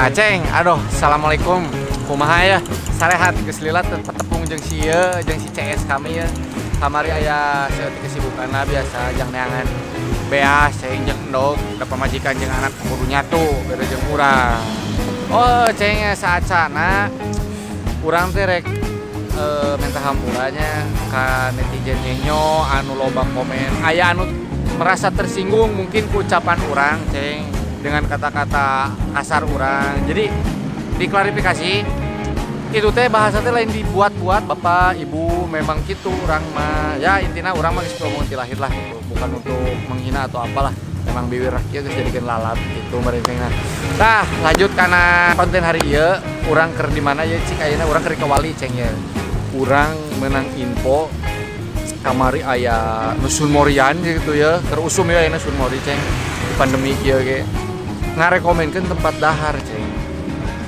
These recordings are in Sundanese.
Nah ceng, aduh, assalamualaikum. Kumaha ya? Sarehat geus lila tetepung jeung si ieu, jeung si CS kami ya. Kamari aya saeutik kesibukan lah biasa jang neangan beas ceng jeung endog, da pamajikan jeung anak kudu nyatu beda jeung urang. Oh, ceng saacana urang teh rek minta hampuranya ka netizen nyenyo anu loba komen. Aya anu merasa tersinggung mungkin ku ucapan urang ceng dengan kata-kata kasar urang. Jadi diklarifikasi itu teh bahasa teh lain dibuat-buat bapak ibu, memang gitu urang mah ya, intinya urang mah geus ngomong ti lahir lah gitu, bukan untuk menghina atau apalah, memang bibir kieu geus jadikeun lalap gitu merencengna. Nah, lanjut kana konten hari ieu, urang keur di mana ya cik ayeuna? Urang keur di Kawali ceng ya. Urang menang info kamari aya nu sunmorian gitu ya, keur usum ya ayeuna sunmori ceng, di pandemi kieu ge ngarekomenkeun tempat dahar ceng.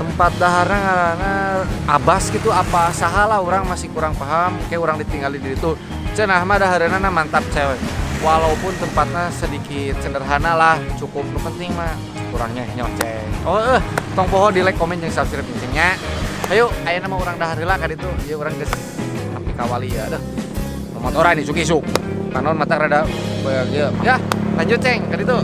Tempat daharna ngaranna Abbas gitu apa saha lah, urang masih kurang paham, kayak urang ditinggali di ditu. Cenah mah dahareunana mantap cewek, walaupun tempatnya sedikit sederhana lah, cukup, nu penting mah kurangnya nyoh ceng. Oh tong poho di like, komen jeung subscribe ceng nya. Ayo ayeuna mah urang dahar heula ka ditu ieu, urang geus nepi ka Wali ya. Aduh, motoran isuk-isuk panon mata rada bayang ya. Ya lanjut ceng ka ditu.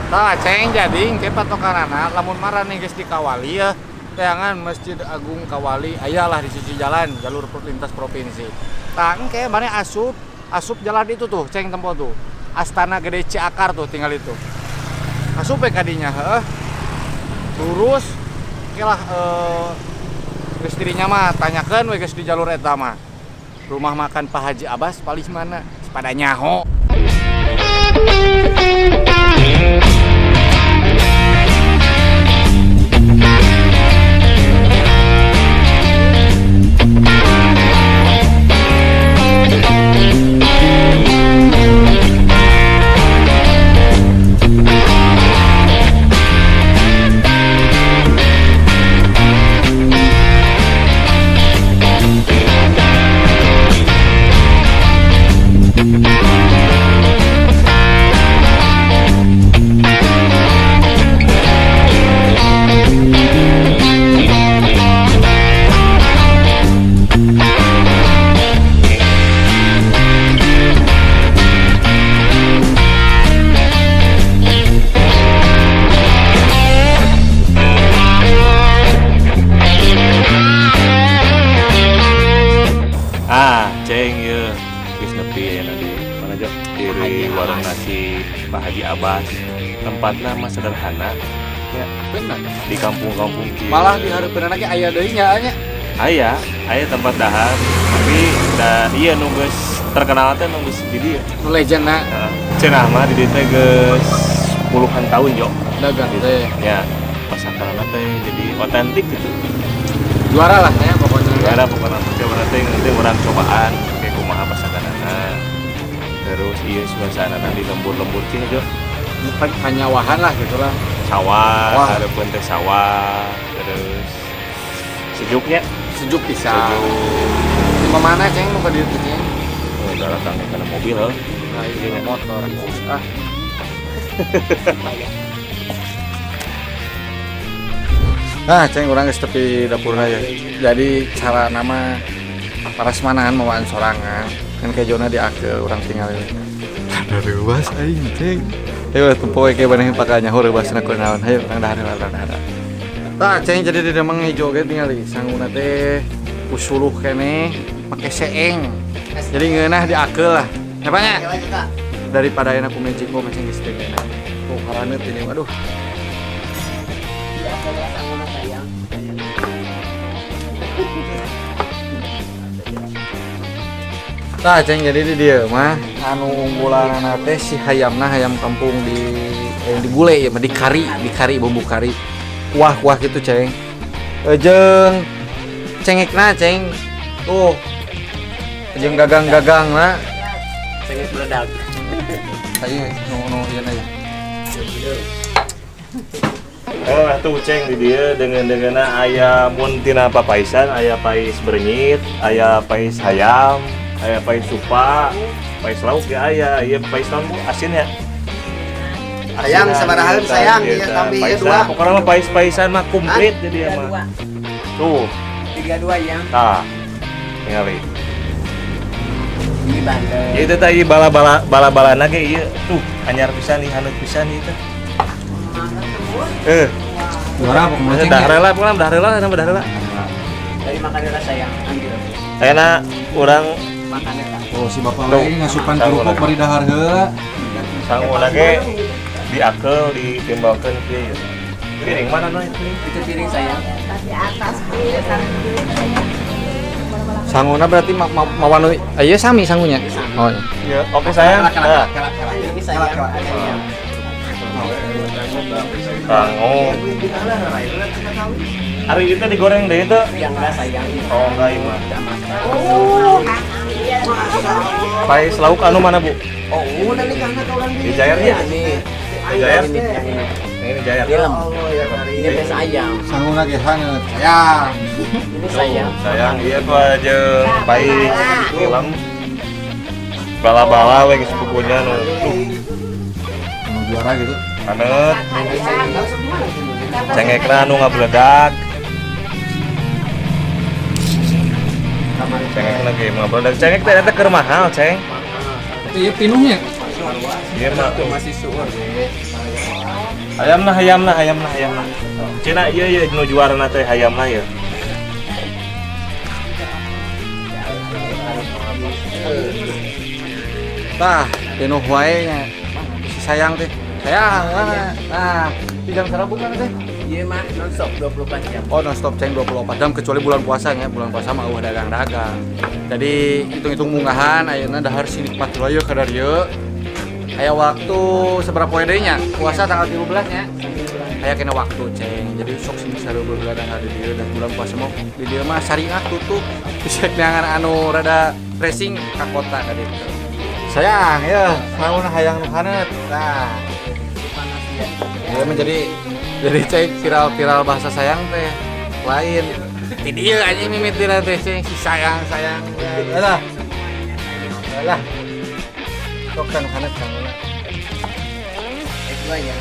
Tah ceng, jadi engke patokanana lamun marane geus di Kawali ya, teangan Masjid Agung Kawali aya lah di sisi jalan jalur lintas provinsi. Tah engke mane asup asup jalan itu tuh ceng, tempo tuh Astana Gede Ciakar tuh, tinggal itu asup we kadinya, heuh lurus oke lah. Geus dirinya mah tanyakeun we geus di jalur eta mah rumah makan Pak Haji Abbas palih mana pada nyaho. Ah, ceng ya, geus nepi ya di mana Jo? Di warung nasi Pak Haji Abbas. Tempatnya mah sederhana ya, benar di kampung-kampung kieu. Malah di hareupeunana ge aya deui nya nya. Aya, aya tempat dahar, tapi da iya nu geus terkenal teh nu geus di dieu. Nu legendna. Heeh. Cenah mah di dieu teh geus puluhan tahun Jo. Dagang teh. Ya, masakanna teh jadi otentik gitu. Juara lah ya pokoknya. Juara pokoknya, coba nanti nanti urang cobaan kayak kumaha masakanana. Terus iya suasana di lembur-lembur kieu Jo. Panyawahan lah gitu lah. Sawah, wah. Hareupeun teh sawah, terus sejuknya. Sejuk bisa. Sejuk. Di mana ceng nu ka dieu teh ceng? Oh, udah datang karena mobil heuh. Nah, iya motor. Ah. Nah, ceng urang geus tepi dapurna ya. Jadi cara nama parasmanan mawaan sorangan. Kan kejona diakeul urang tinggal ini. Ada reuas aing ceng. Ayo tempo we ke baneh bakal nyaho reuasna kunaon. Hayo urang dahar heula, urang dahar. Tah ceng, jadi di demang hijau ge tingali sanguna teh usuluh keneh make seeng. Jadi ngeunah diakeul lah. Ya banyak. Daripada enak ku Mexico masih geus teu ngeunah. Tuh haraneut ini waduh. Tah ceng, jadi di dieu mah anu unggulanana teh si hayamna, hayam kampung di gule ya mah, di kari bumbu kari. Kuah-kuah gitu ceng. Jeung cengekna ceng. Tuh. Jeung gagang-gagangna. Cengek meledak. Saya nu nu ieu na ya. Oh, tuh ceng di dieu dengan aya mun tina papaisan, aya pais berenyit, aya pais hayam, aya pais supa, pais lauk ya aya, ieu pais naon Bu? Asin ya? Sayang sabaraha sayang ieu tambih ieu dua. Pokoknya mah pais-paisan mah komplit jadi ya mah. Tuh, 32 yang. Tah. Ningali. Ini bandel. Ieu teh tah ieu bala-bala bala-balana ge ieu tuh anyar pisan ieu haneut pisan ieu teh. Juara pokoknya ceng. Dah rela pokoknya dah rela nama dah rela. Dari makan heula sayang, ambil. Ayeuna urang makan heula. Oh si bapak lagi ngasupan kerupuk bari dahar heula. Sanguna ge diakel ditimbalkeun kieu ieu. Piring mana nu itu? Itu piring sayang. Di atas piring. Sanguna berarti mawa nu ieu sami sangunya. Oh. Iya, oke sayang. Nah, Ini sayang. sangu. Hari itu digoreng deh itu. Yang enggak sayang. Oh enggak ieu mah. Pais lauk anu mana Bu? Oh, udah nih karena kau orang Di jairnya? Ini. Di jair? Ini yang ini. Ini jair. Film. Oh, ya hari Ini pes ayam. Sanguna ge haneut. Sayang. Ini sayang. Sayang iya tuh jeung pais film. Bala-bala we geus pugunya nu. Tuh, Nu juara gitu. haneut. Cengekna anu ngabeledak. Cengekna ge ngabeledak. Cengek teh eta keur mahal, Ceng. Itu ieu pinuhnya. Ieu mah Masih suur. hayamna hayamna hayamna hayamna. Cina ieu ieu nu juarana teh hayamna ieu. Tah, pinuh wae nya. Si sayang teh. Sayang mana? Nah, di jam berapa bukan teh? Iya mah non stop 24 jam. Oh, non stop ceng 24 jam kecuali bulan puasanya. Bulan puasa mah eueuh dagang-dagang. Jadi hitung-hitung munggahan ayeuna dahar si nikmat heula yeuh ka dieu. Aya waktu seberapa poe deui nya? Puasa tanggal 13 nya. Aya kena waktu ceng. Jadi sok sing sareubeul heula dahar di dieu dan bulan puasa mah di dieu mah syariah tutup. Bisa neangan anu rada pressing ka kota ka ditu. Sayang ya, sauna hayang nu haneut. Nah, ya menjadi jadi ceng viral-viral bahasa sayang teh lain. Ti dieu anjing mimitina teh ceng si sayang sayang. Alah. Alah. Sok kan haneut sanguna. Dua ya.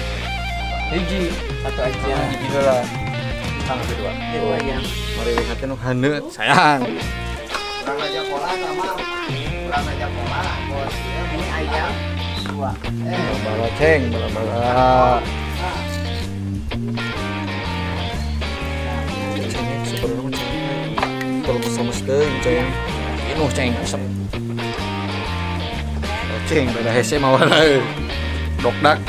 Hiji, Satu aja. hiji heula. Tang kedua. Dua ya. Mari lihat nu haneut sayang. Kurang aja pola sama. Kurang aja pola, bos. Ini ayam dua. Bala ceng, bala-bala. Cengek sebenarnya cengek. Kalau lemes teuing ceng. Inuh ceng resep. Ceng beda hese mawana euy. Dokdak.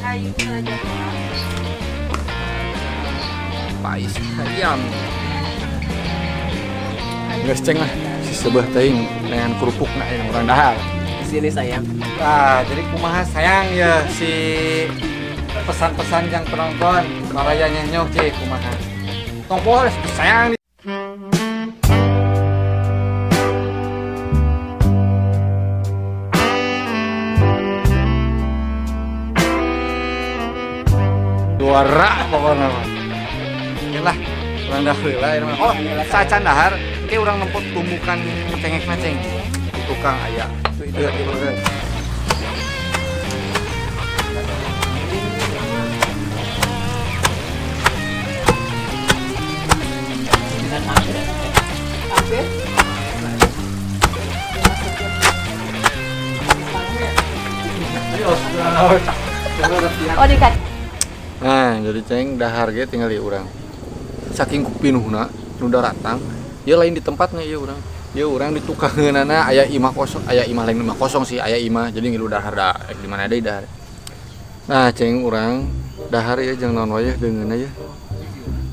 Ayu aja. Pais ayam. Geus ceng lah si seubeuh teuing dengan kerupuk na yang urang dahar. Di sini sayang. Nah, jadi kumaha sayang ya si pesan-pesan yang penonton maraya nyenyok cik kumaha. Tong poho sayang. Juara pokoknya mah. Oke lah, urang dahar heula ieu mah. Oh, sacan dahar, engke urang nempot tumbukan cengekna ceng. Di tukang aya. Itu itu itu. Oh, dikat. Nah, jadi ceng dahar ge tinggal di urang. Saking kupinuhna nu daratang, ieu lain di tempatnya ieu urang. Ieu urang di tukangeunana aya imah kosong, aya imah lain imah kosong sih, aya imah. Jadi ngilu dahar da di mana deui dahar. Nah, ceng urang dahar ieu jeung naon wae deungeunna ieu.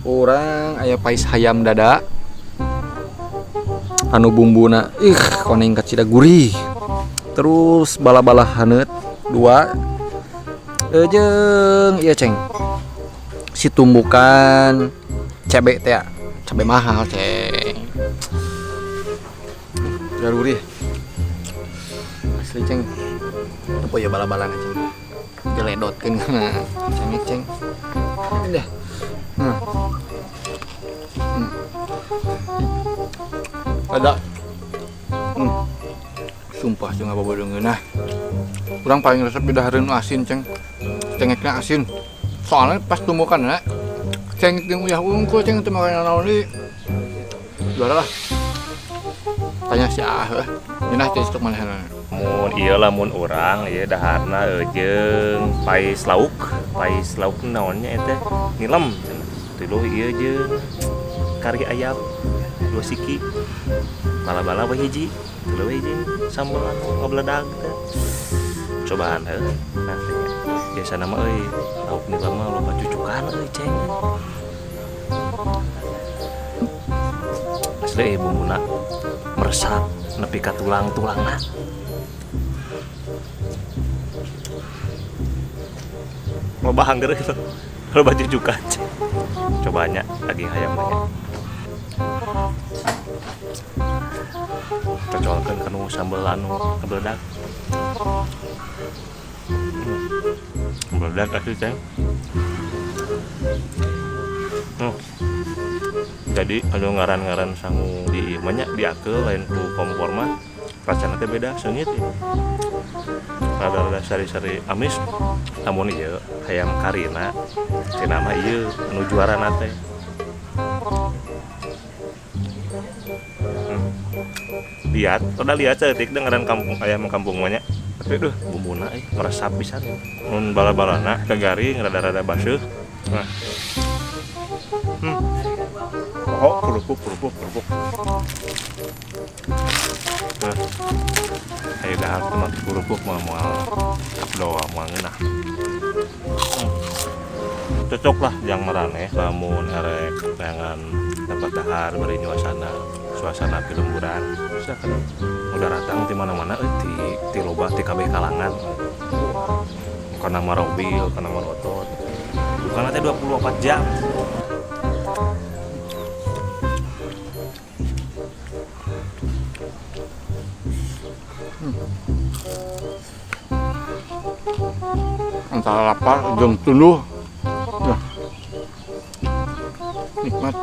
Urang aya pais hayam dada. Anu bumbuna ih koneng kacida gurih. Terus bala-bala haneut dua. Jeung ieu ceng. Si tumbukan cabe teh, cabe mahal ceng. Gurih. Asli ceng. Apa ya bala-balana ceng. Diledotkeun kana cengek ceng. Udah. Nah. Ada. Sumpah jeung ngabobodo ngeunah. Urang paling resep di dahareun nu asin, Ceng. Cengekna asin. Soalnya pas tumbukanna cengek jeung uyah unggul, Ceng, teu makan naon deui. Juara lah. Tanya si Ah heuh. Ngeunah teh stok manehna. Mun ieu lamun urang ieu daharna jeung pais lauk, pais lauk naonnya eta nilem cenah. Tilu ieu jeung kari ayam 2 siki. Bala-bala we hiji, tilu we jeung sambal anu ngabeledag teh. Cobaan heuh. Nah, teh nya. Biasana mah euy lauk nilem mah loba cucukan euy ceng. Asli bumbuna meresap nepi ka tulang-tulangna. Loba hangger gitu. Loba jujukan. Cobanya daging hayam banyak. Cocolkeun kanu sambal anu ngabeledag. Ngabeledag asli, Ceng. Jadi anu ngaran-ngaran sangu di banyak diakeul lain ku kompor mah rasana teh beda seungit ya. Rada-rada sari-sari amis. Lamun ieu hayam karina cenah mah ieu anu juarana teh. Lihat, udah lihat saeutik deh ngaran kampung ayam kampung mah nya. Tapi duh bumbuna euy meresap pisan. Mun bala-balana garing rada-rada baseuh. Nah. Oh, kerupuk. Nah. Ayo dahar teh mah kerupuk mah moal abdoa moal ngeunah. Cocok lah jang maraneh lamun erek neangan tempat dahar bari nyuasana pilemburan. Bisa kan udah datang di mana-mana euy ti loba ti kabeh kalangan. Kana marobil, kana marotot. Bukan teh 24 jam. Antara lapar jeung tunduh. Ya. Nikmat.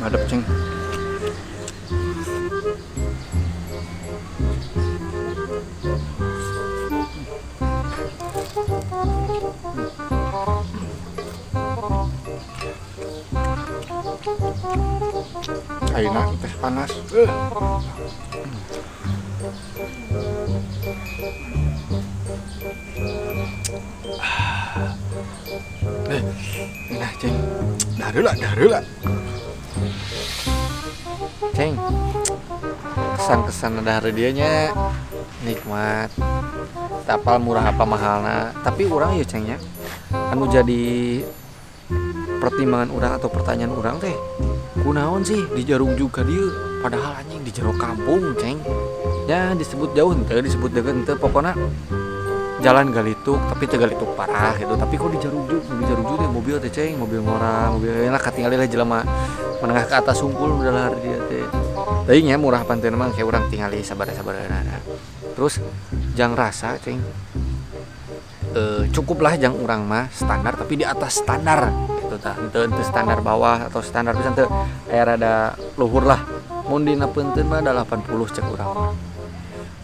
Ngadep, Ceng. Ayeuna teh panas. Nah, Ceng. Dareula. Ceng. Kesan-kesan dahar dieu nya nikmat. Tapal murah apa mahalna, tapi urang ieu Ceng nya anu jadi pertimbangan urang atau pertanyaan urang teh kunaon sih di Jarungjuk ka dieu padahal anjing di jero kampung, Ceng. Ya disebut jauh henteu, disebut deukeut henteu, pokona jalan galituk tapi teu galituk parah gitu. Tapi kok di Jarungjuk teh mobil teh, Ceng, mobil ngora, mobil lah katingali lah jelema menengah ke atas sungkul udah lah dia teh. Teuing nya murah panteun mah kayak urang tingali sabar-sabarana. Terus jang rasa, Ceng. Cukuplah jang urang mah standar tapi di atas standar gitu tah. Henteu standar bawah atau standar pisan teu aya rada luhur lah. Mun dina peunteun mah 80 cek urang mah.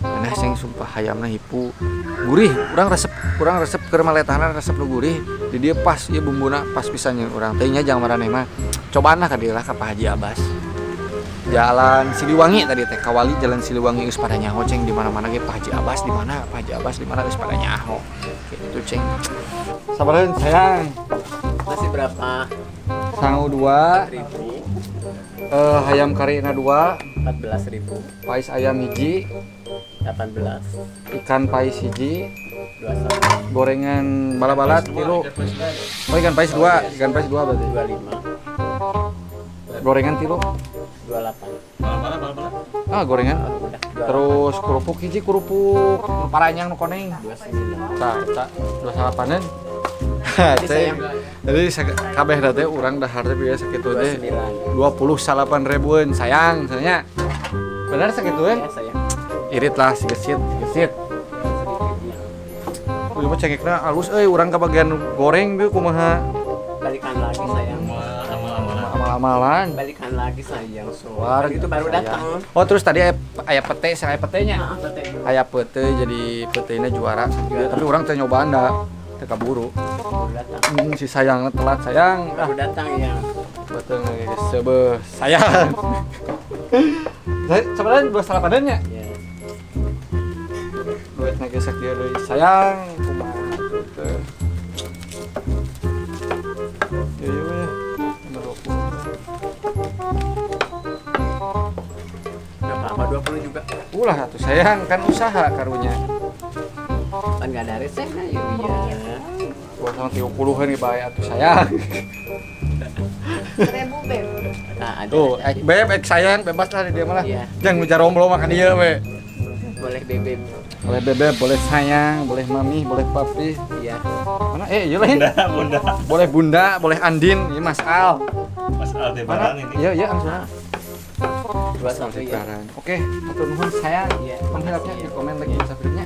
Nah, sing sumpah hayamna hipu gurih, urang resep keur maletahna resep nu gurih. Di dieu pas ieu bumbuna pas pisan jeung urang. Teu nya jang maraneh mah cobaan lah ka dieu lah ka Pak Haji Abbas. Jalan Siliwangi tadi teh kawali Jalan Siliwangi geus pada nyaho, Ceng, di mana-mana ge Pak Haji Abbas di mana, Pak Haji Abbas di mana geus pada nyaho. Gitu, Ceng. Sabareun sayang. Masih berapa? Sangu 2. 4.000. Hayam karina 2, 14.000. Pais ayam hiji, 18. Ikan pais hiji, 21. Gorengan bala-bala tilu. Oh, ikan pais 2, ikan pais 2 berarti. 25. Gorengan tilu. 28. Bala-bala. Ah, gorengan. Oh, udah. 28. Terus kerupuk hiji, kerupuk paranyang nu koneng. 29. Tah, eta 28-an. Ceng. Jadi kabeh teh urang dahar teh biasa sakitu teh. 29. 28 ribuan sayang saya. Benar sakitu Ya, sayang. Irit lah sigesit. Uy mah cengekna alus euy urang ka bagian goreng bieu kumaha. Balikan lagi sayang. Amal-amalan. Amal-amalan. Balikan lagi sayang. So, War, itu baru sayang. datang. Oh, terus tadi aya aya pete, aya petenya. Ah, pete. Aya pete jadi petenya juara. Juara. Tapi urang teh nyobaan da teu kaburu. Baru datang. Si sayangnya telat sayang. Baru datang ya. Betul guys, sebe sayang. Saya sebenarnya dua salah padanya. Ya. Duitnya gesek dia deui sayang. Kumaha teh. Ya ya ya. Nomor 20. Gak apa-apa 20 juga. Ulah atuh sayang kan usaha karunya. Kan gak ada resepnya ya. Iya. Gua sama 30-an ge bae atuh sayang. 1000 beb. Nah, ada. Tuh, ada. ek beb, ek sayang bebas lah di dia malah. Iya. Jangan ngejar romblo makan dia we. Boleh bebek. Boleh bebek, boleh sayang, boleh mami, boleh papi. Iya. Mana iya lain. Bunda, bunda. Boleh bunda, boleh Andin, ini Mas Al. Mas Aldebaran ini. Iya, iya, langsung. 21 ya. Oke, hatur nuhun sayang. Iya. Panggilnya di komen lagi bisa filmnya.